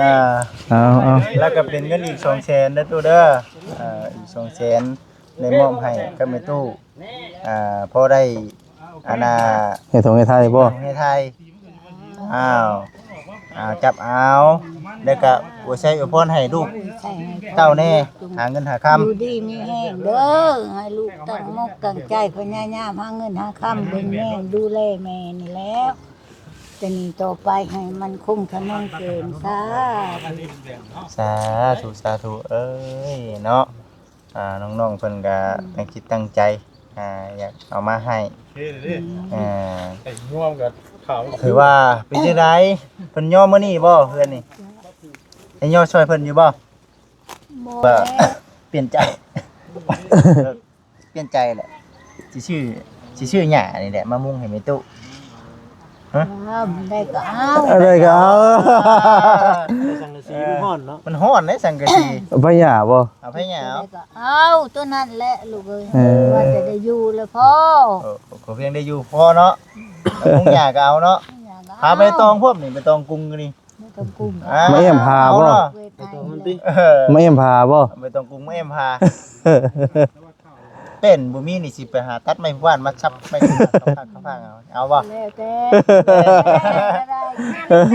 ອ່າ ເອົາ ເອົາ ແລ້ວກໍເປັນເງິນອີກສອງແສນເດີຕູ້ເດີ ອ່າ ອີກສອງແສນ ໄດ້ມອບໃຫ້ກັບແມ່ຕູ້ ອ່າ ພໍໄດ້ ອັນນ່າ ເຮັດທົ່ງເຮັດໄຮ່ບໍ່? ເຮັດທົ່ງເຮັດໄຮ່. ອ້າວ ອ້າວ ຈັບເອົາ ແລ້ວກໍອວຍໄຊອວຍພອນໃຫ້ລູກເຕົ້າແດ່ ຫາເງິນຫາຄຳ ຢູ່ດີມີແຮງເດີ ໃຫ້ລູກຕັ້ງມົກຕັ້ງໃຈ ພະຍາຍາມຫາເງິນຫາຄຳ ເບິ່ງແຍງດູແລແມ່ນີ້ແຫຼະ ແຕ່ນີ້ຕໍ່ໄປໃຫ້ມັນຄົງທະນງເກີນ ສາທຸ ສາທຸ ສາທຸ ເອີຍ ເນາະ. ອ່າ ນ້ອງໆ ເພິ່ນກໍ ອືມ ຕັ້ງຈິດຕັ້ງໃຈ ອ່າ ຢາກເອົາມາໃຫ້ ເອີ ໄປຍອມກໍຖາມ ຖືວ່າເປັນຈັ່ງໃດ ເພິ່ນຍອມມື້ນີ້ບໍ່ ເຮືອນນີ້ ໄດ້ຍອມຊ່ອຍເພິ່ນຢູ່ບໍ່? ບໍ່ ວ່າ ແລ້ວ ປ່ຽນໃຈ ປ່ຽນໃຈແຫຼະ ຊິຊື້ ຊິຊື້ຫຍ້ານີ້ແຫຼະ ມາມຸງໃຫ້ແມ່ຕູ້. ຮະ? ເອົາ ໄດ້ກໍເອົາ ໄດ້ກໍເອົາ ສັງກະສີມັນຮ້ອນເນາະ ມັນຮ້ອນເດ້ສັງກະສີ ເອົາໄຜຫຍ້າບໍ່? ເອົາໄຜຫຍ້າ ໄດ້ກໍເອົາ ຕົວນັ້ນແຫຼະລູກເອີຍ ເອີ ວ່າແຕ່ໄດ້ຢູ່ແລ້ວພໍ ເອີ ຂໍພຽງໄດ້ຢູ່ພໍເນາະ ມຸງຫຍ້າກໍເອົາເນາະ ຫຍ້າກໍເອົາ ພາໃບຕອງພ້ອມນີ້ ໃບຕອງກຸງນີ້ ໃບຕອງກຸງ ອ່າ ມາແອ້ມຜ້າບໍ່? ເອົາເນາະ ເອີ ມາແອ້ມຜ້າບໍ່? ໃບຕອງກຸງມາແອ້ມຜ້າ ເປັນບໍ່ມີນີ້ ຊິໄປຫາຕັດໄມ້ບ້ານມາສັບໄມ້ ເອົາ ເອົາບໍ່? ແລ້ວ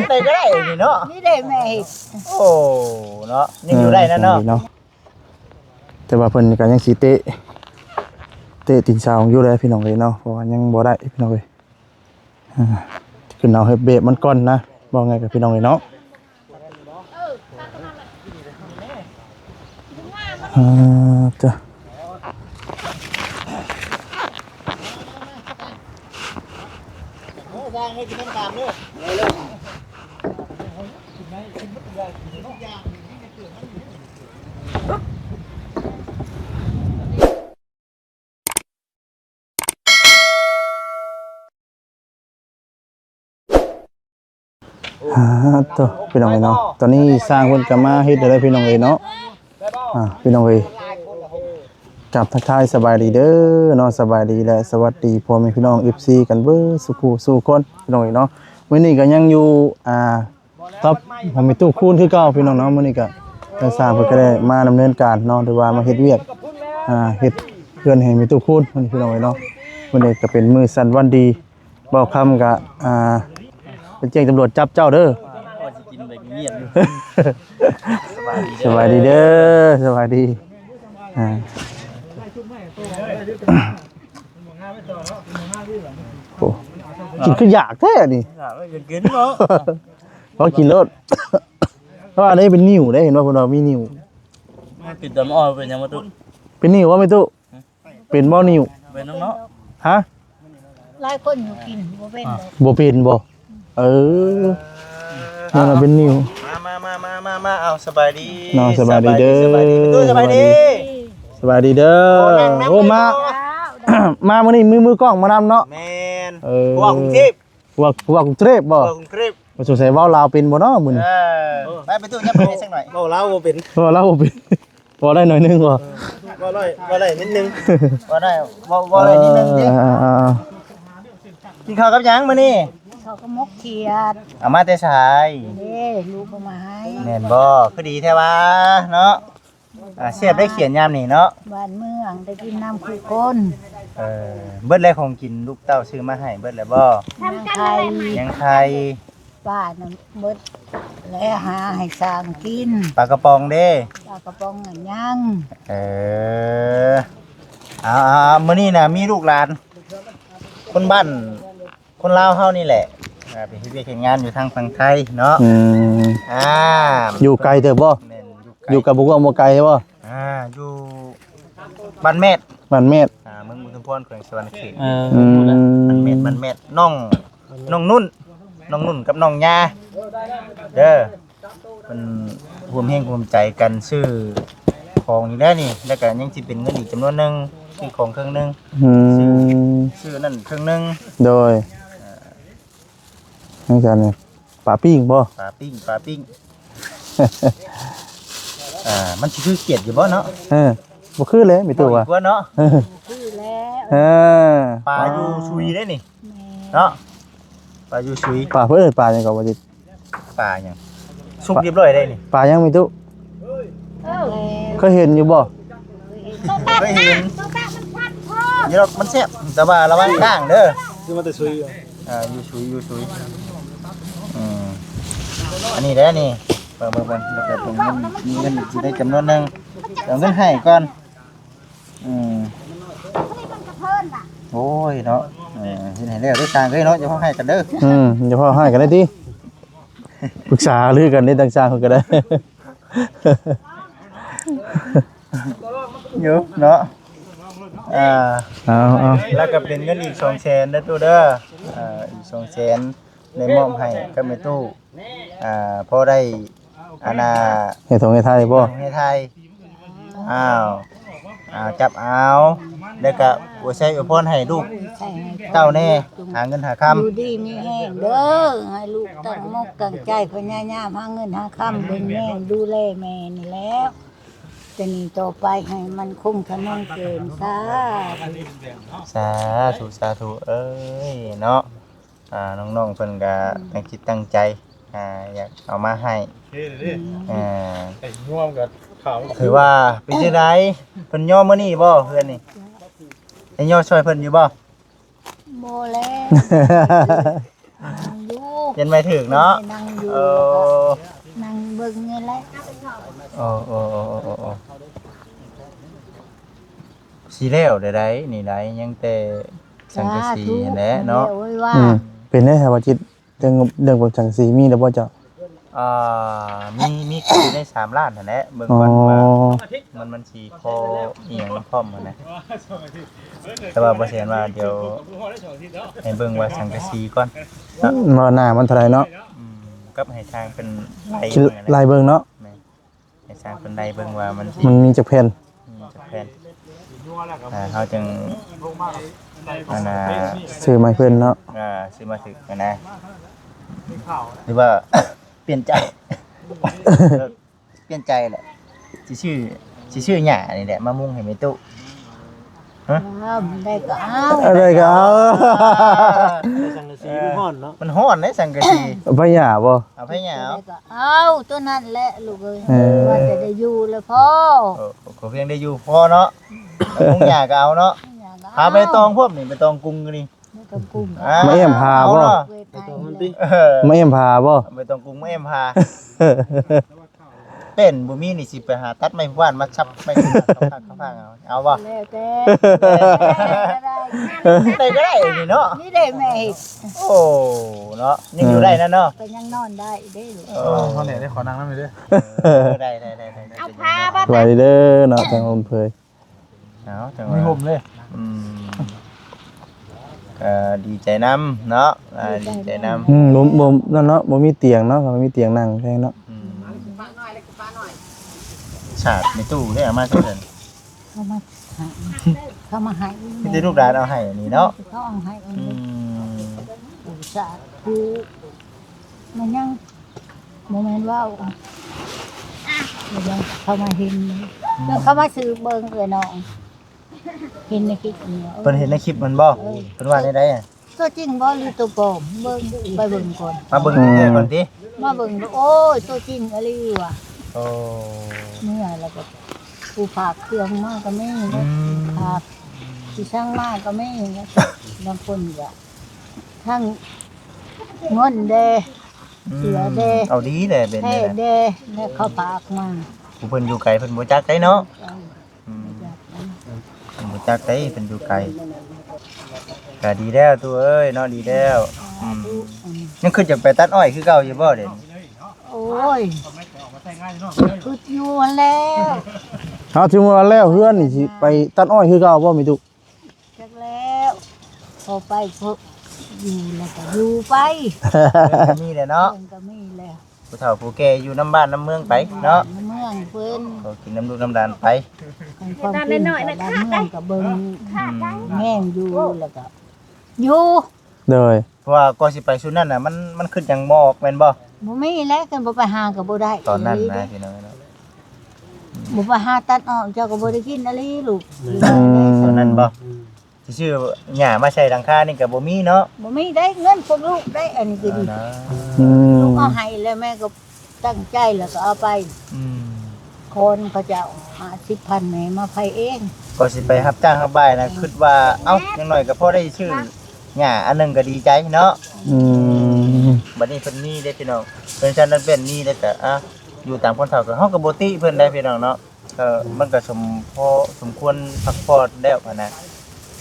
ແຕ່ ໄດ້ກໍໄດ້ນີ້ເນາະ ນີ້ໄດ້ແມ່ເຮັດ ໂອ້ ເນາະ ຍັງຢູ່ໄດ້ນະເນາະ ເອີ ເນາະ ແຕ່ວ່າເພິ່ນກໍຍັງຊິເຕະ ເຕະຕີນສາວຢູ່ເດ້ພີ່ນ້ອງເອີຍເນາະ ເພາະວ່າຍັງບໍ່ໄດ້ພີ່ນ້ອງເອີຍ ອ່າ ຂຶ້ນເອົາເຮັດແບບມັນກ່ອນນະ ເວົ້າງ່າຍກັບພີ່ນ້ອງເອີຍເນາະ. ອ່າ ເຈົ້າ ອ່າ ໂຕ ພີ່ນ້ອງເອີຍເນາະ ຕອນນີ້ຊ່າງເພິ່ນກໍມາເຮັດແລ້ວພີ່ນ້ອງເອີຍເນາະ ອ່າ ພີ່ນ້ອງເອີຍ ກັບທັກທາຍສະບາຍດີເດີເນາະ ສະບາຍດີ ແລະ ສະຫວັດດີພໍ່ແມ່ພີ່ນ້ອງ ເອັຟຊີ ກັນເບິດສູ່ຜູ້ສູ່ຄົນ ພີ່ນ້ອງເອີຍເນາະ ມື້ນີ້ກໍຍັງຢູ່ ອ່າ ກັບຂອງແມ່ຕູ້ຄູນຄືເກົ່າພີ່ນ້ອງເນາະ ມື້ນີ້ກໍທາງຊ່າງເພິ່ນກໍໄດ້ມາດຳເນີນການເນາະ ຫຼືວ່າມາເຮັດວຽກ ອ່າ ເຮັດເຮືອນໃຫ້ແມ່ຕູ້ຄູນ ພີ່ນ້ອງເອີຍເນາະ ມື້ນີ້ກໍເປັນມື້ສັນວັນດີ ບ່າວຄຳກໍ ອ່າ ໄປແຈ້ງຕຳຫຼວດຈັບເຈົ້າເດີ ວ່າຊິກິນແບບງຽບຢູ່ ສະບາຍດີເດີ ສະບາຍດີ ອ່າ ໂອ້ ກິນຄືຢາກແທ້ນີ້ ຢາກກໍກິນເນາະ ພໍກິນໂລດ ເພາະວ່າໄດ້ເປັນນິ້ວເດ້ ເຫັນບໍ່ ເພິ່ນວ່າມີນິ້ວ ມັນຕິດດຳອ້ອຍ ເປັນຫຍັງບໍ່ຕູ້ ເປັນນິ້ວບໍ່ແມ່ຕູ້ ເປັນບໍ່ນິ້ວ ເປັນເນາະ ຮະ ຫຼາຍຄົນຢູ່ກິນບໍ່ເປັນ ອ່າ ບໍ່ເປັນບໍ່ ເອີ ນັ້ນນະເປັນນິ້ວ ມາ ມາ ເອົາ ສະບາຍດີເນາະ ສະບາຍດີເດີ ສະບາຍດີ ສະບາຍດີ ສະບາຍດີເດີ ໂອ້ ມາ ມາມື້ນີ້ມີມືກ້ອງມານຳເນາະ ແມ່ນ ເອີ ພວກກຸງເທບ ພວກ ພວກກຸງເທບບໍ່ ພວກກຸງເທບ ສົງໄສເວົ້າລາວເປັນບໍ່ເນາະມື້ນີ້ ເອີ ໄປ ໄປຕູ້ ຍັບໄປໃຫ້ສັກໜ້ອຍ ເວົ້າລາວບໍ່ເປັນ ເວົ້າລາວບໍ່ເປັນ ເວົ້າໄດ້ໜ້ອຍໜຶ່ງບໍ່ ເອີ ເວົ້າໄດ້ ເວົ້າໄດ້ນິດໜຶ່ງ ເວົ້າໄດ້ ເວົ້າ ເວົ້າໄດ້ນິດໜຶ່ງຕິ ເອີ ເອີ ເອີ ກິນເຂົ້າກັບຫຍັງມື້ນີ້ ເຂົ້າກັບໝົກຂຽດ ເອົາມາແຕ່ໃສ ເດ້ ລູກເອົາມາໃຫ້ ແມ່ນບໍ່ ຄືດີແທ້ຫວາເນາະ ອ່າ ແຊບໄດ໋ຂຽນຍາມນີ້ເນາະ ບ້ານເມືອງໄດ້ກິນນຳຄູ່ຄົນ ເອີ ເບິດແລ້ວຂອງກິນລູກເຕົ້າຊື້ມາໃຫ້ເບິດແລ້ວບໍ່ ຍັງໄຂ່ ຍັງໄຂ່ ປານັ້ນເບິດແລ້ວ ຫາໃຫ້ຊ້າງກິນ ປາກະປ໋ອງເດ້ ປາກະປ໋ອງນັ້ນຍັງ ເອີ ເອົາໆໆ ມື້ນີ້ນະມີລູກຫຼານຄົນບ້ານ ຄົນລາວເຮົານີ້ແຫຼະ ອ່າ ໄປເຮັດວຽກເຮັດງານຢູ່ທາງຝັ່ງໄທເນາະ ອືມ ອ່າ ຢູ່ໄກເຕີບບໍ່ ແມ່ນ ຢູ່ໄກ ຢູ່ກັບບໍ່ກວາງບໍ່ໄກບໍ່ ອ່າ ຢູ່ບ້ານແມດ ບ້ານແມດ ອ່າ ເມືອງອຸທຸມພອນ ແຂວງສະຫວັນນະເຂດ ເອີ ອືມ ບ້ານແມດ ບ້ານແມດ ນ້ອງ ນ້ອງນຸ່ນ ນ້ອງນຸ່ນກັບນ້ອງຍາເດີ ເພິ່ນຮ່ວມແຮງຮ່ວມໃຈກັນຊື້ຂອງນີ້ແຫຼະນີ້ ແລ້ວກໍຍັງຊິເປັນເງິນອີກຈຳນວນໜຶ່ງ ຊື້ຂອງເຄິ່ງໜຶ່ງ ອືມ ຊື້ ຊື້ນັ້ນເຄິ່ງໜຶ່ງ ໂດຍ ເອີ ຈັ່ງຊັ້ນນີ້ ປາປີ້ງບໍ່ ປາປີ້ງ ປາປີ້ງ ອ່າ ມັນຊິຄືຂຽດຢູ່ບໍ່ເນາະ ເອີ ບໍ່ຄືແຫຼະ ມີຕົວວ່າ ບໍ່ອີກວ່າເນາະ ເອີ ຄືແລ້ວ ເອີ ປາຢູ່ຊຸຍເດ້ນີ້ ແມ່ນ ເນາະ ປາຢູ່ຊຸຍ ປາເພິ່ນເອີ້ນປາຫຍັງກໍບໍ່ຈິດ ປາຫຍັງ ສຸກຮຽບຮ້ອຍໄດ໋ນີ້. ປາຫຍັງແມ່ຕູ້? ເອີ ເຄີຍເຫັນຢູ່ບໍ່? ເຄີຍເຫັນ. ຢູ່ດອກ ມັນແຊບ ແຕ່ວ່າລະວັງກ້າງເດີ. ຊື້ມາແຕ່ຊຸຍ. ອ່າ ຢູ່ຊຸຍ ຢູ່ຊຸຍ. ອືມ ອັນນີ້ເດ້ນີ້ ເບິ່ງໆໆ ແລ້ວກໍເປັນເງິນ ມີເງິນຢູ່ໃນຈຳນວນໜຶ່ງ ເອົາເງິນໃຫ້ກ່ອນ. ອືມ ໂອ້ຍເນາະ ເອີ ເຮັດໃຫ້ແລ້ວເດີຊ່າງເອີຍເນາະ ຢ່າເວົ້າຮ້າຍກັນເດີ. ອືມ ຢ່າເວົ້າຮ້າຍກັນເລີຍຕິ ປຶກສາຫາລືກັນເດ້ ທາງຊ່າງເພິ່ນກໍໄດ້ ຢູ່ເນາະ. ອ່າ ເອົາໆ ແລ້ວກໍເປັນເງິນອີກສອງແສນເດີຕູ້ເດີ. ອ່າ ອີກສອງແສນ ໄດ້ມອບໃຫ້ກັບແມ່ຕູ້ ອ່າ ພໍໄດ້ ອັນນ່າ ເຮັດທົ່ງເຮັດໄຮ່ບໍ່? ເຮັດທົ່ງເຮັດໄຮ່. ອ້າວ ອ້າວ ຈັບເອົາ ແລ້ວກະອວຍໄຊອວຍພອນໃຫ້ລູກເຕົ້າແດ່ ຫາເງິນຫາຄຳ ຢູ່ດີມີແຮງເດີ ໃຫ້ລູກຕັ້ງມົກຕັ້ງໃຈ ພະຍາຍາມຫາເງິນຫາຄຳ ເບິ່ງແຍງດູແລແມ່ນີ້ແຫຼ້ວ ແຕ່ນີ້ຕໍ່ໄປໃຫ້ມັນຄົງທະນອງເກີນ ສາທຸ ສາທຸ ສາທຸເອີຍເນາະ. ອ່າ ນ້ອງໆເພິ່ນກະ ອືມ ຕັ້ງຈິດຕັ້ງໃຈ ອ່າ ຢາກເອົາມາໃຫ້ ໂອເຄເດ້ ອ່າ ໄອ້ຍອມກໍຂາວ ຖືວ່າເປັນຈັ່ງໃດ ເພິ່ນຍໍມື້ນີ້ບໍ່ ເຮືອນນີ້ ໄດ້ຍໍຊ່ອຍເພິ່ນຢູ່ບໍ່? ບໍ່ແລ້ວ ນັ່ງຢູ່ ຍັງບໍ່ຖືກເນາະ ນັ່ງຢູ່ ເອີ ນັ່ງເບິ່ງນີ້ແຫຼະ ເອີ ເອີ ເອີ ເອີ ເອີ ຊິແລ້ວແລ້ວໃດ໋ນີ້ໃດ໋ ຍັງແຕ່ສັງກະສີຫັ້ນແຫຼະເນາະ. ໂອ້ຍ ວ່າ ອືມ ເປັນໄດ໋ ຖ້າວ່າຈິດ ເລື່ອງ ເລື່ອງປອບສັງກະສີມີແລ້ວບໍ່ເຈົ້າ? ອ່າ ມີ ມີຢູ່ໃນສາມລ້ານຫັ້ນແຫຼະ ເບິ່ງກ່ອນວ່າ ອໍ ມັນ ມັນຊິພໍອີ່ຫຍັງນຳພ້ອມຫັ້ນນະ ແຕ່ວ່າບໍ່ແຊນວ່າດຽວໃຫ້ເບິ່ງວ່າສັງກະສີກ່ອນ ອືມ ວ່າໜ້າມັນເທົ່າໃດເນາະ ອືມ ກັບໃຫ້ຊ່າງເພິ່ນໄລ່ ໄລ່ເບິ່ງເນາະ ແມ່ນ. ໃຫ້ຊ່າງເພິ່ນໄລ່ເບິ່ງວ່າມັນ ມັນມີຈັກແຜ່ນ ມີຈັກແຜ່ນ ອ່າ ເຮົາຈຶ່ງ ອັນນ່າ ຊື້ມາໃຫ້ເພິ່ນເນາະ ອ່າ ຊື້ມາຖືກຫັ້ນນະ ຫຼືວ່າ ປ່ຽນໃຈ ປ່ຽນໃຈແຫຼະ ຊິຊື້ ຊິຊື້ຫຍ້ານີ້ແຫຼະ ມາມຸງໃຫ້ແມ່ຕູ້. ຮະ? ເອົາ ໄດ້ກໍເອົາ ໄດ້ກໍເອົາ ສັງກະສີມັນຮ້ອນເນາະ ມັນຮ້ອນເດ້ສັງກະສີ ເອົາໄຟຫຍ້າບໍ່? ເອົາໄຟຫຍ້າ ໄດ້ກໍເອົາ ຕົວນັ້ນແຫຼະລູກເອີຍ ເອີ ວ່າແຕ່ໄດ້ຢູ່ແລ້ວພໍ ເອີ ຂໍພຽງໄດ້ຢູ່ພໍເນາະ ມຸງຫຍ້າກໍເອົາເນາະ ຫຍ້າກໍເອົາ ຫາໃບຕອງພ້ອມນີ້ ໃບຕອງກຸງນີ້ ໃບຕອງກຸງ ອ່າ ມາແອ້ມຜ້າບໍ່? ເອົາເນາະ ເອີ ມາແອ້ມຜ້າບໍ່? ໃບຕອງກຸງມາແອ້ມຜ້າ ເປັນບໍ່ມີນີ້ ຊິໄປຫາຕັດໄມ້ບ້ານມາສັບໄມ້ ເອົາ ເອົາບໍ່? ແລ້ວແຕ່ ໄດ້ກໍໄດ້ນີ້ເນາະ ນີ້ເດ້ແມ່ເຮັດ ໂອ້ ເນາະ ຍັງຢູ່ໄດ້ນະເນາະ ກໍຍັງນອນໄດ້ເດ້ ເອີ ເຮົາແດ່ໄດ້ ຂໍນັ່ງນຳເດີ ເອີ ໄດ້ໆໆ ເອົາຜ້າບັດ ໄວ້ເດີເນາະ ທາງຫົ່ມເຜີຍ ເອົາ ຈັງວ່າມີຫົ່ມເລີຍ ອືມ ກໍດີໃຈນຳເນາະ ອ່າ ດີໃຈນຳ ອືມ ບໍ່ ບໍ່ ນັ້ນເນາະ ບໍ່ມີຕຽງເນາະ ບໍ່ມີຕຽງນັ່ງແພງເນາະ ອືມ ສາດໃນຕູ້ເດ້ ເອົາມາໃສ່ເດີ ເຂົາມາໃຫ້ ເຂົາມາໃຫ້ ມີແຕ່ລູກຫຼານເອົາໃຫ້ນີ້ເນາະ ເຂົາເອົາໃຫ້ ອືມ ອຸດສາດ ມັນຍັງ ບໍ່ແມ່ນເວົ້າ ດຽວເຂົາມາເຫັນ ອືມ ດຽວເຂົາມາສືບເບິ່ງເອື້ອຍນ້ອງ ເຫັນໃນຄລິບນີ້ ເພິ່ນເຫັນໃນຄລິບມັນບໍ່? ເອີ ເພິ່ນວ່າແນວໃດອະ? ຕົວຈິງບໍ່ ຫຼືຕົວປອມ? ເບິ່ງ ໄປເບິ່ງກ່ອນ ມາເບິ່ງແທ້ໆກ່ອນຕິ ມາເບິ່ງ ໂອ້ຍ ຕົວຈິງອີ່ຫຼີວ່າ ໂອ້ ເມື່ອແລ້ວກໍຜູ້ຝາກເຄື່ອງມາກໍມີ ອືມ ຝາກທີ່ສັ່ງມາກໍມີ ບາງຄົນກໍທັງເງິນແດ່ ອືມ ເສື້ອແດ່ ເອົາດີແດ່ ເປັນແທ້ແດ່ ແລ້ວເຂົາຝາກມາ ຜູ້ເພິ່ນຢູ່ໄກເພິ່ນບໍ່ຈັກໄດ໋ເນາະ ອືມ ເພິ່ນບໍ່ຈັກໄດ໋ ເພິ່ນຢູ່ໄກ ກໍດີແລ້ວຕູ້ເອີຍເນາະ ດີແລ້ວ ອືມ ຍັງຄິດຢາກໄປຕັດອ້ອຍຄືເກົ່າຢູ່ບໍ່ເດ? ໂອ້ຍ ຄິດຢູ່ຫັ້ນແລ້ວ ເອົາ ສົມມຸດວ່າແລ້ວເຮືອນນີ້ ຊິໄປຕັດອ້ອຍຄືເກົ່າບໍ່ແມ່ຕູ້? ຈັກແລ້ວ ພໍໄປພໍຢູ່ແລ້ວກໍຢູ່ໄປ ເພິ່ນກໍມີແຫຼະເນາະ ເພິ່ນກໍມີແລ້ວ ຜູ້ເຖົ້າຜູ້ແກ່ຢູ່ນຳບ້ານນຳເມືອງໄປເນາະ ນຳເມືອງເພິ່ນ ກໍກິນນຳລູກນຳຫຼານໄປ ຄັນຄວາມຈິງກໍບ້ານເມືອງກໍເບິ່ງ ອືມ ແຍງຢູ່ ແລ້ວກໍຢູ່ ໂດຍ ເພາະວ່າກ່ອນຊິໄປຊຸດນັ້ນນະ ມັນ ມັນຄິດຫຍັງບໍ່ອອກແມ່ນບໍ່? ບໍ່ມີແຫຼະ ຄັນບໍ່ໄປຫາກໍບໍ່ໄດ້ ຕອນນັ້ນນະ ພີ່ນ້ອງເນາະ ບໍ່ໄປຫາຕັດອອກ ເຈົ້າກໍບໍ່ໄດ້ກິນອີ່ຫຼີລູກ ອືມ ຕອນນັ້ນບໍ່? ອືມ ຊິຊື້ຫຍ້າມາໃສ່ຫຼັງຄານີ້ກໍບໍ່ມີເນາະ ບໍ່ມີໄດ້ ເງິນພວກລູກໄດ້ ອັນນີ້ກໍດີ ອືມ ລູກເອົາໃຫ້ແລ້ວ ແມ່ກໍ ຕັ້ງໃຈແລ້ວກໍເອົາໄປ ອືມ ຄອນເຂົາເຈົ້າຫ້າສິບພັນ ແມ່ມາໄຜເອງ ກໍຊິໄປຮັບຈ້າງຮັບບາຍນະ ອືມ ຄິດວ່າ ເອົ້າ ຢ່າງໜ້ອຍກໍພໍໄດ້ຊື້ຫຍ້າອັນໜຶ່ງກໍດີໃຈເນາະ ອືມ ບັດນີ້ເພິ່ນມີເດ້ພີ່ນ້ອງ ເພິ່ນຊັ້ນນັ້ນເປັນມີເດ້ ກໍ ອ່ະ ຢູ່ຕາມຄົນເຖົ້າ ກໍເຮົາກໍບໍ່ຕິເພິ່ນໄດ້ພີ່ນ້ອງເນາະ ກໍມັນກໍສົມພໍສົມຄວນພັກຜ່ອນແລ້ວຫັ້ນນະ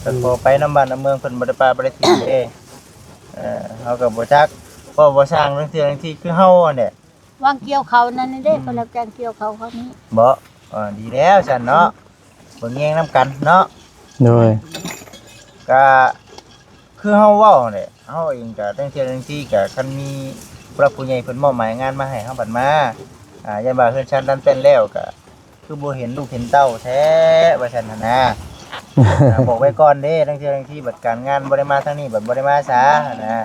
ກໍຂໍໄປນຳບ້ານນຳເມືອງເພິ່ນ ບໍ່ໄດ້ປະບໍ່ໄດ້ຖິ້ມເດ້ ເອີ ເຮົາກໍບໍ່ຈັກ ເພາະວ່າຊ່າງລາງເທື່ອລາງທີຄືເຮົາຫັ້ນແຫຼະ ວາງກ່ຽວເຂົ້ານັ້ນເດ້ ອືມ ເພິ່ນຮັບຈ້າງກ່ຽວເຂົ້າເຂົານີ້ ບໍ່ ເອີ ດີແລ້ວຊັ້ນເນາະ ເບິ່ງແຍງນຳກັນເນາະ ໂດຍ ກະຄືເຮົາເວົ້າຫັ້ນແຫຼະ ເຮົາເອງກະ ລາງເທື່ອລາງທີກະ ຄັນມີຜູ້ຫຼັກຜູ້ໃຫຍ່ເພິ່ນມອບໝາຍງານມາໃຫ້ເຮົາ ບັດມາ ອ່າ ຢ້ານວ່າເຮືອນຊານດັນແປ້ນແລ້ວກະ ຄືບໍ່ເຫັນລູກເຫັນເຕົ້າແທ້ວ່າຊັ້ນຫັ້ນນາ ອ່າ ບອກໄວ້ກ່ອນເດ້ ລາງເທື່ອລາງທີບັດການງານບໍ່ໄດ້ມາທາງນີ້ ບັດບໍ່ໄດ້ມາຊາຫັ້ນນາ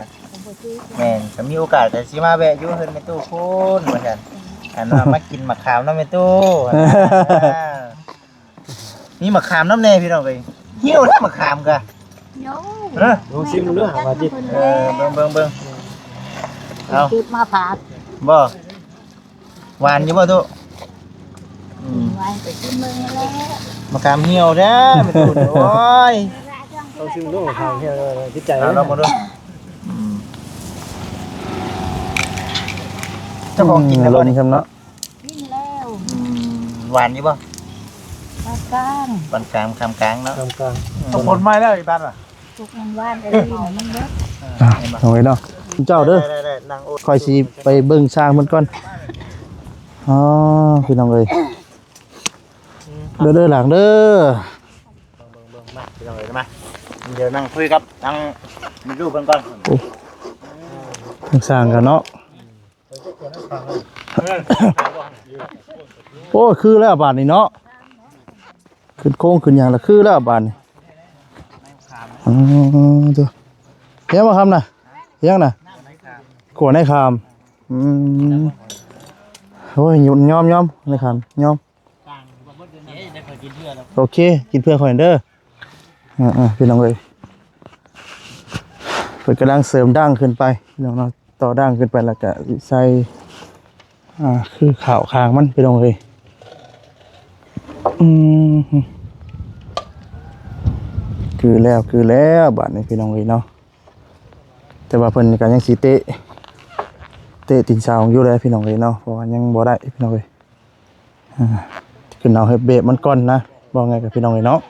ແມ່ນ ຖ້າມີໂອກາດກໍຊິມາແວະຢູ່ເຮືອນແມ່ຕູ້ພຸ້ນວ່າຊັ້ນ ອັນວ່າມາກິນໝາກຂາມນຳແມ່ຕູ້ຫັ້ນນາ ມີໝາກຂາມນຳແດ່ພີ່ນ້ອງເອີຍ ຫິວແທ້ໝາກຂາມກະ ໂຍ ເອີ ລອງຊິມເບິ່ງເນາະ ວ່າຊິ ເອີ ເບິ່ງໆໆ ເອົາ ເກັບມາຝາກ ບໍ່ ຫວານຢູ່ບໍ່ຕຸ? ອືມ ຫວານກໍກິນເບິ່ງແລ້ວ ໝາກຂາມຫ່ຽວເດີແມ່ຕູ້ ໂອ້ຍ ຕ້ອງຊິມດູ ໝາກຂາມຫ່ຽວ ເອີ ຕິດໃຈ ເອົາລອງເບິ່ງດູ ອືມ ເຈົ້າຂອງກິນແລ້ວບໍ່ນີ້? ກິນແລ້ວ ອືມ ຫວານຢູ່ບໍ່? ປານກາງ ປານກາງ ຄຳກາງເນາະ ຄຳກາງ ອືມ ຝົນມາແລ້ວອີກບາດລະ ຕົກມັນຫວານ ເອີ ມັນເບິດ ອ່ະ ເອົາໄວ້ເນາະ ເຈົ້າເດີ ໄດ້ໆໆ ນັ່ງໂອດ ຂ້ອຍຊິໄປເບິ່ງຊ່າງເພິ່ນກ່ອນ ອໍ ພີ່ນ້ອງເອີຍ ອືມ ເດີໆ ຫຼານເດີ ເບິ່ງໆ ມາ ພີ່ນ້ອງເອີຍ ມາ ດຽວນັ່ງຄຸຍກັບທາງແມ່ຕູ້ເພິ່ນກ່ອນ ໂອ້ ທາງຊ່າງກັນເນາະ ໂອ້ ຄືແລ້ວບາດນີ້ເນາະ ຂຶ້ນໂຄງຂຶ້ນຫຍັງລະຄືແລ້ວບາດນີ້ ອໍ ໂທ້ ເຮັດຫຍັງບໍ່ຄຳນະ ເຮັດຫຍັງນະ ຂົ້ວໃນຄາມ ອືມ ໂອ້ຍ ຍອມໆ ໃນຄາມ ຍອມ ໂອເຄ ກິນເພື່ອຂ້ອຍເດີ ອ່າໆ ພີ່ນ້ອງເອີຍ ເພິ່ນກຳລັງເສີມດັ້ງຂຶ້ນໄປ ພີ່ນ້ອງເນາະ ຕໍ່ດັ້ງຂຶ້ນໄປ ແລ້ວກະໃສ່ ອ່າ ຄືຂ້າວຂ້າງມັນ ພີ່ນ້ອງເອີຍ ອືມ ຄືແລ້ວ ຄືແລ້ວ ບາດນີ້ ພີ່ນ້ອງເອີຍເນາະ ແຕ່ວ່າເພິ່ນກໍຍັງຊິເຕະ ເຕະຕີນເສົາຢູ່ເລີຍ ພີ່ນ້ອງເອີຍເນາະ ເພາະວ່າຍັງບໍ່ໄດ້ ພີ່ນ້ອງເອີຍ ອ່າ ຂຶ້ນເອົາເຮັດແບບມັນກ່ອນນະ ເວົ້າງ່າຍກັບພີ່ນ້ອງເອີຍເນາະ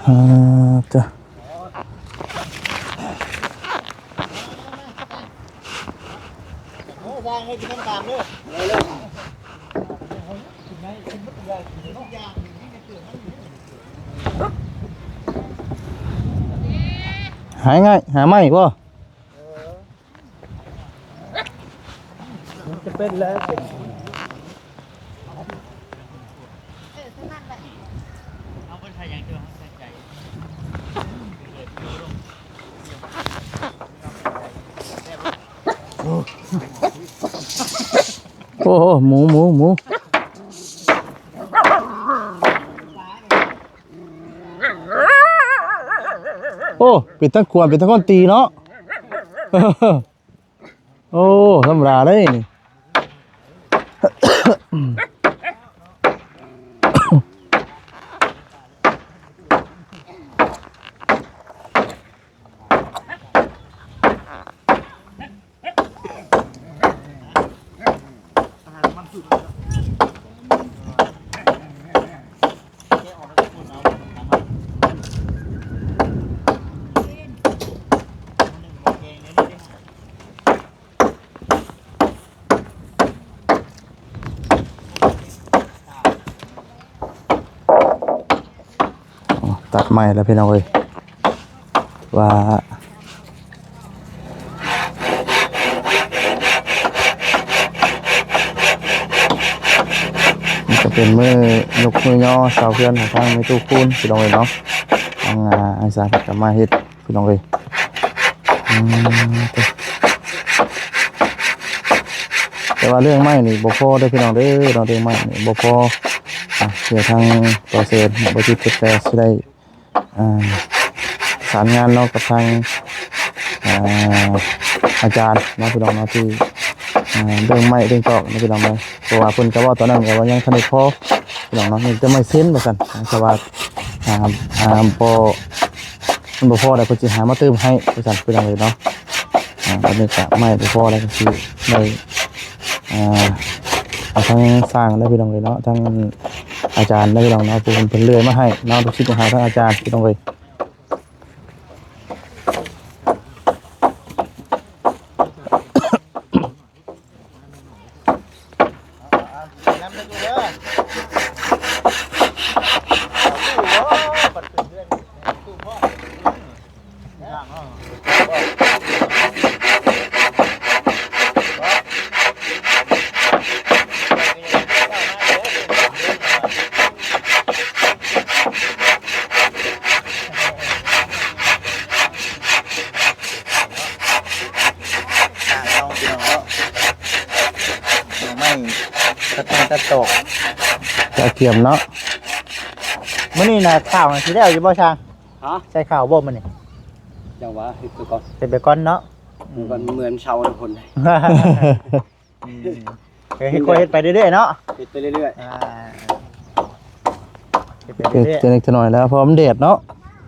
ອ່າ ຈ້ະ ຫາຍງ່າຍ ຫາໄມ້ບໍ່? ມັນຈະເປັນແລ້ວ ເປັນ ໂອ້ໂຫ ໝູ ໝູ ໝູ. ໂອ້ ເປັນທັງຂວນ ເປັນທັງຄົນຕີເນາະ. ໂອ້ ທຳມະດາເດ້ນີ້. ຕັດໄມ້ແລ້ວພີ່ນ້ອງເອີຍ ວ່າ ນີ້ກໍເປັນມື້ຍົກມື້ຍໍເສົາເຮືອນຂອງທາງແມ່ຕູ້ຄູນ ພີ່ນ້ອງເອີຍເນາະ. ທາງ ອ່າ ອ້າຍສາງເພິ່ນກໍມາເຮັດ ພີ່ນ້ອງເອີຍ. ອືມ ແຕ່ວ່າເລື່ອງໄມ້ນີ້ບໍ່ພໍເດີພີ່ນ້ອງເດີເນາະ ເລື່ອງໄມ້ນີ້ບໍ່ພໍ. ອ່າ ດຽວທາງບໍ່ແຊນ ບໍ່ຈິດເພິ່ນກໍຊິໄດ້ ອ່າ ປະສານງານເນາະກັບທາງ ອ່າ ອ່າ ອາຈານເນາະ ພີ່ນ້ອງເນາະ ທີ່ ອ່າ ເລື່ອງໄມ້ເລື່ອງຕອກເນາະ ພີ່ນ້ອງເນາະ ເພາະວ່າເພິ່ນກໍເວົ້າຕອນນັ້ນກໍວ່າຍັງທັນໄດ້ພໍ ພີ່ນ້ອງເນາະ ມີແຕ່ໄມ້ເຊັນວ່າຊັ້ນ ແຕ່ວ່າ ອ່າ ອ່າ ບໍ່ ມັນບໍ່ພໍແລ້ວ ເພິ່ນຊິຫາມາຕື່ມໃຫ້ວ່າຊັ້ນ ພີ່ນ້ອງເອີຍເນາະ. ອ່າ ບັດນີ້ກະໄມ້ບໍ່ພໍແລ້ວ ກໍຊິໄດ້ ອ່າ ເອົາທາງຊ່າງເດີ ພີ່ນ້ອງເອີຍເນາະ ທາງອາຈານເດີ ພີ່ນ້ອງເນາະ ຜູ້ເພິ່ນເລື່ອຍມາໃຫ້ເນາະ ລູກສິດລູກຫາທາງອາຈານ ພີ່ນ້ອງເອີຍ. ไม้ตัดไม้ตัดตอก กระเทียมเนาะ มื้อนี้น่ะข้าวสิแล้วอยู่บ่ช่าง? ฮะ ใส่ข้าวบ่มื้อนี้? จังหวะ เฮ็ดไปก่อน เฮ็ดไปก่อนเนาะ มันเหมือนเช้าทุกคน อืม เออ เฮ็ด ค่อยเฮ็ดไปเรื่อยๆเนาะ เฮ็ดไปเรื่อยๆ อ่า เฮ็ดไป เฮ็ด เรื่อยๆ แต่เล็กแต่น้อยแล้ว เพราะมันแดดเนาะ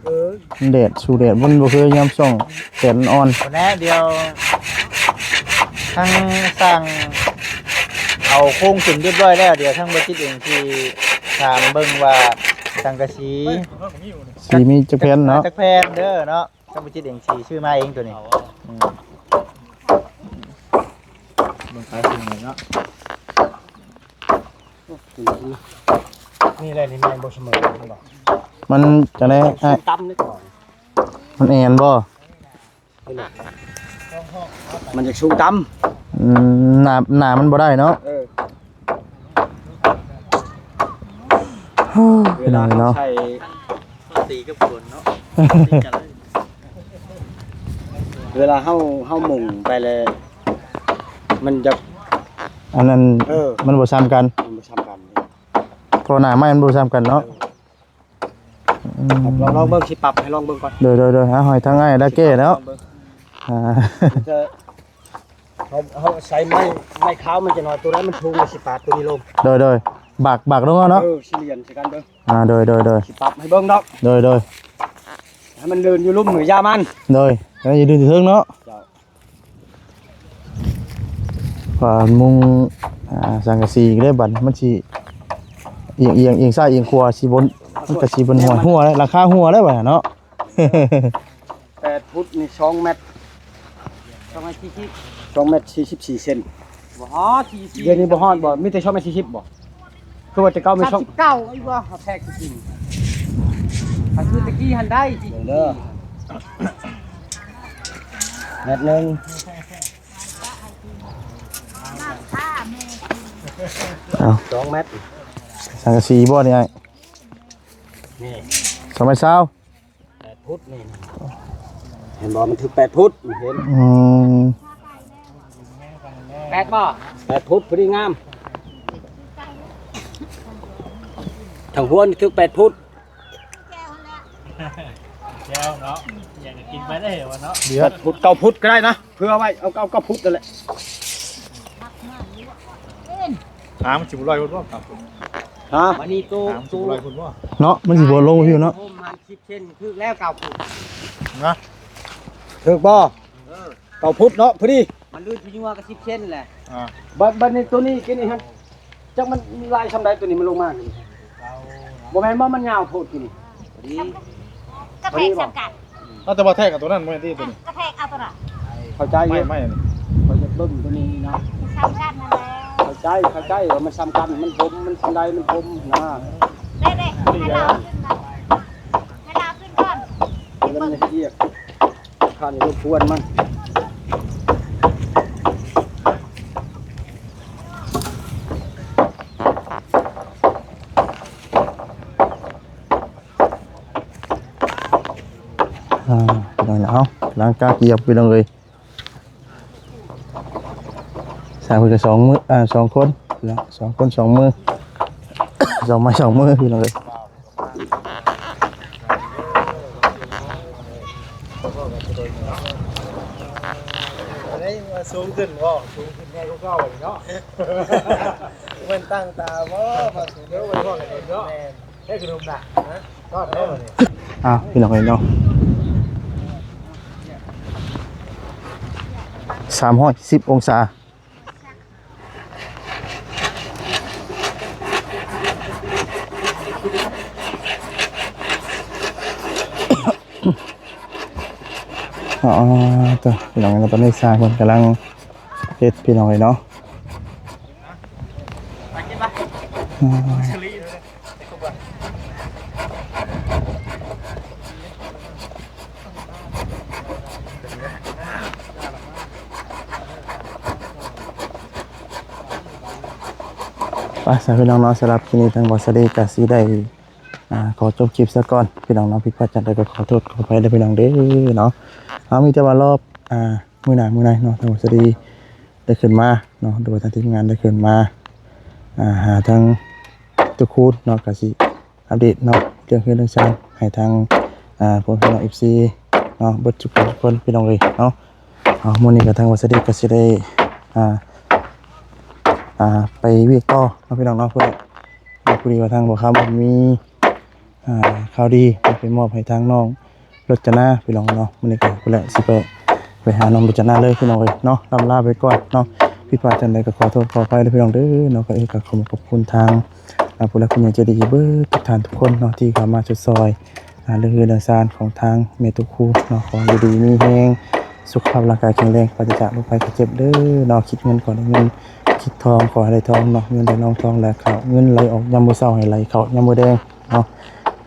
เออ มันแดด สู้แดด มันบ่คือยามช่วงแดดอ่อน พุ้นแหละ เดี๋ยวทางช่างเอาโครงขึ้นเรียบร้อยแล้ว เดี๋ยวทางบ่จิตเองสิถามเบิ่งว่าสังกะสี สีมีจักแผ่นเนาะ จักแผ่นเด้อเนาะ ทางบ่จิตเองสิซื้อมาเองตัวนี้ เอา อืม เบิ่งขายส่งเลยเนาะ นี่แหละ นี่แม่นบ่เสมอ มันจังได๋ สูงต่ำนี่ก่อน มันแอ่นบ่ มันอยากสูงต่ำ อืม หนา หนามันบ่ได้เนาะ เออ เวลาเฮาใส่ สีกับฝนเนาะ เวลาเฮา เฮามุ่งไปแล้ว มันจะ อันนั้น เออ มันบ่ซ้ำกัน มันบ่ซ้ำกัน เพราะหน้าไม้มันบ่ซ้ำกันเนาะ เออ อืม ลอง ลองเบิ่ง สิปรับให้ลองเบิ่งก่อน โดย โดย โดย เอาให้ทางอ้ายได้แก้แล้ว ลองเบิ่ง อ่า มันจะ เฮา เฮาใส่ไม้ ไม้ขาวมันจะน้อย ตัวนั้นมันสูง มันสิปาดตัวนี้ลง โดย โดย บาก บากลงเอาเนาะ เออ สิเลียนใส่กันเบิ่ง อ่า โดย โดย โดย สิปรับให้เบิ่งดอก โดย โดย ให้มันเดินอยู่ลุ่มหรือย่ามัน โดย ให้มันอยู่เทิงเนาะ เจ้า ว่ามุง อ่า สังกะสีก็ได้บัด มันสิเอียง เอียง เอียงซ้ายเอียงขวา สิบน มันก็สิบนหัว หัวแล้ว หลังคาหัวแล้วบัดเนาะ แปดฟุตนี่สองเมตร สองเมตรสี่สิบ สองเมตรสี่สิบสี่เซน บ่ฮอดสี่สิบสี่ เดี๋ยวนี้บ่ฮอดบ่ มีแต่สองเมตรสี่สิบบ่ คือว่าแต่เก่ามีสอง สามสิบเก้า อีกบ่ เอาแทกจริงๆ อันคือตะกี้หันได้สี่สิบสี่ เด้อ เมตรหนึ่ง เอา สองเมตร สังกะสีบ่นี่อ้าย นี่ สองเมตรซาว แปดฟุตนี่ เห็นบ่ มันถือแปดฟุต เห็น อืม แปดบ่ แปดฟุต พอดีงาม ทางหัวนี่ถือแปดฟุต แจ่วเนาะ อยากจะกินไปได้วะเนาะ เดี๋ยว แปดฟุต เก้าฟุตก็ได้นะ เผื่อไว้ เอา เอา เก้าฟุตนั่นแหละ หามันสิบ่ลอยพุ้นบ่ เก้าฟุต ฮะ วันนี้โต หามันสิบ่ลอยพุ้นบ่ เนาะ มันสิบ่ลงไปพุ้นเนาะ ผมหันสิบเซน ถือแล้วเก้าฟุต นะ ถืกบ่ เออ เก้าฟุตเนาะ พอดี มันลื่นที่ยัวก็สิบเซนแหละ อ่า บัด บัดนี้ตัวนี้กินนี่ฮะ จักมันลายซำใดตัวนี้มันลงมานี่ บ่แม่นบ่ มันยาวโพดกินนี่ พอดี กระแทกสำคัญ เอาแต่ว่าแทกกับตัวนั้นบ่แม่นติตัวนี้ กระแทกเอาตัวนั้น เข้าใจอยู่ ไม่ ไม่อันนี้ เขาจะเบิ่งตัวนี้เนาะ สำคัญนั่นแหละ เข้าใจ เข้าใจว่ามันสำคัญ มันผม มันซำใดมันผมนะ เด้ๆ ให้เราขึ้นมา ให้เราขึ้นก่อน มันเรียก คันรบกวนมัน อ่า พี่น้องเนาะ หลังจากเหยียบ พี่น้องเอ้ย สร้างเพิ่นก็สองมือ อ่า สองคน พี่น้อง สองคนสองมือ สองไม้สองมือ พี่น้องเอ้ย เ ວ່າສູງຂຶ້ນບໍ່? ສູງຂຶ້ນແນ່ກວ່າເກົ່າເນາະ. ເພິ່ນຕັ້ງຕາບໍ່ມາສູງ? ເດີ ໄປຮອດແລ້ວເນາະ. ແມ່ນ. ໄດ້ຂະໜົມນະ? ຮະ? ຮອດແລ້ວນີ້. ອ້າວ ພີ່ນ້ອງເອີຍເນາະ ສາມຮ້ອຍສິບອົງສາ. ອໍ ເອີ ພີ່ນ້ອງເນາະ ຕອນນີ້ຊ່າງເພິ່ນກຳລັງເຮັດ ພີ່ນ້ອງເອີຍເນາະ. ໄປຊະພີ່ນ້ອງເນາະ, ສຳລັບຄລິບນີ້ທາງບ່າວສາລີກະຊິໄດ້ ອ່າ ຂໍຈົບຄລິບຊະກ່ອນພີ່ນ້ອງເນາະ. ຜິດພາດຈັ່ງໃດກໍຂໍໂທດຂໍອະໄພເດີພີ່ນ້ອງເດີເນາະ. ເຮົາມີແຕ່ວ່າລອບ ອ່າ ມື້ໜ້າມື້ໃນເນາະ ທາງບ່າວສາລີ ໄດ້ຂຶ້ນມາເນາະ ຫຼືວ່າທາງທີມງານໄດ້ຂຶ້ນມາ ອ່າ ຫາທາງຕຸຄູນເນາະ ກະຊິອັບເດດເນາະ ເລື່ອງເຮືອນເລື່ອງຊານໃຫ້ທາງ ອ່າ ພວກພີ່ນ້ອງເອັຟຊີເນາະ ເບິດທຸກຄົນພີ່ນ້ອງເອີຍເນາະ. ເອົາ ມື້ນີ້ກະທາງບ່າວສາລີກະຊິໄດ້ ອ່າ ອ່າ ໄປວຽກຕໍ່ເນາະພີ່ນ້ອງເນາະ. ພໍດີວ່າທາງບ່າວຄຳເພິ່ນມີ ອ່າ ຂ່າວດີເອົາໄປມອບໃຫ້ທາງນ້ອງລົດຈະນາພີ່ນ້ອງເນາະ. ມື້ນີ້ກະພຸ້ນແຫຼະ ຊິໄປ ໄປຫານ້ອງລົດຈະນາເລີຍພີ່ນ້ອງເອີຍເນາະ. ລ່ຳລາໄປກ່ອນເນາະ, ຜິດພາດຈັ່ງໃດກໍຂໍໂທດຂໍອະໄພເດີພີ່ນ້ອງເດີເນາະ. ກໍເອກະຂໍຂອບຄຸນທາງ ອ່າ ຜູ້ຫຼັກຜູ້ໃຫຍ່ໃຈດີເບີດທຸກທ່ານທຸກຄົນເນາະ ທີ່ເຂົ້າມາຊົດຊ່ອຍ ອ່າ ເລື່ອງເຮືອນເລື່ອງຊານຂອງທາງແມ່ຕຸຄູນເນາະ. ຂໍຢູ່ດີມີແຮງ ສຸຂະພາບຮ່າງກາຍແຂງແຮງ ປາສະຈາກໂລກໄພໄຂ້ເຈັບເດີເນາະ. ຄິດເງິນກໍໄດ້ເງິນ ຄິດທອງກໍໃຫ້ໄດ້ທອງເນາະ, ເງິນໄຫຼນອງທອງໄຫຼເຂົ້າ, ເງິນໄຫຼອອກຍາມມື້ເຊົ້າໃຫ້ໄຫຼເຂົ້າຍາມມື້ແລງເນາະ.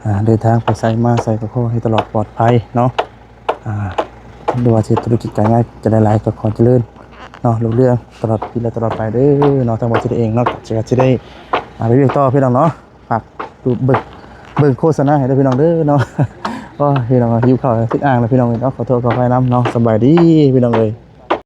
ອ່າ ເດີນທາງໄປໃສມາໃສກໍຂໍໃຫ້ຕະຫຼອດປອດໄພເນາະ. ອ່າ ບໍ່ວ່າຊິເຮັດທຸລະກິດການງານຈະໄດ້ຫຼາຍກໍຂໍຈະເລີນເນາະ ລຸ່ງເຮືອງຕະຫຼອດປີ ແລະ ຕະຫຼອດໄປເດີເນາະ. ທາງບ່າວສາລີເອງເນາະ ກະຊິໄດ້ ອ່າ ໄປວຽກຕໍ່ພີ່ນ້ອງເນາະ. ຝາກດູເບິ່ງ ເບິ່ງໂຄສະນາໃຫ້ເດີພີ່ນ້ອງເດີເນາະ. ໂອ້ຍ ພີ່ນ້ອງ ຫິວເຂົ້າຕິດອ່າງແລ້ວພີ່ນ້ອງເອີຍເນາະ. ຂໍໂທດຂໍອະໄພນຳເນາະ. ສະບາຍດີພີ່ນ້ອງເອີຍ.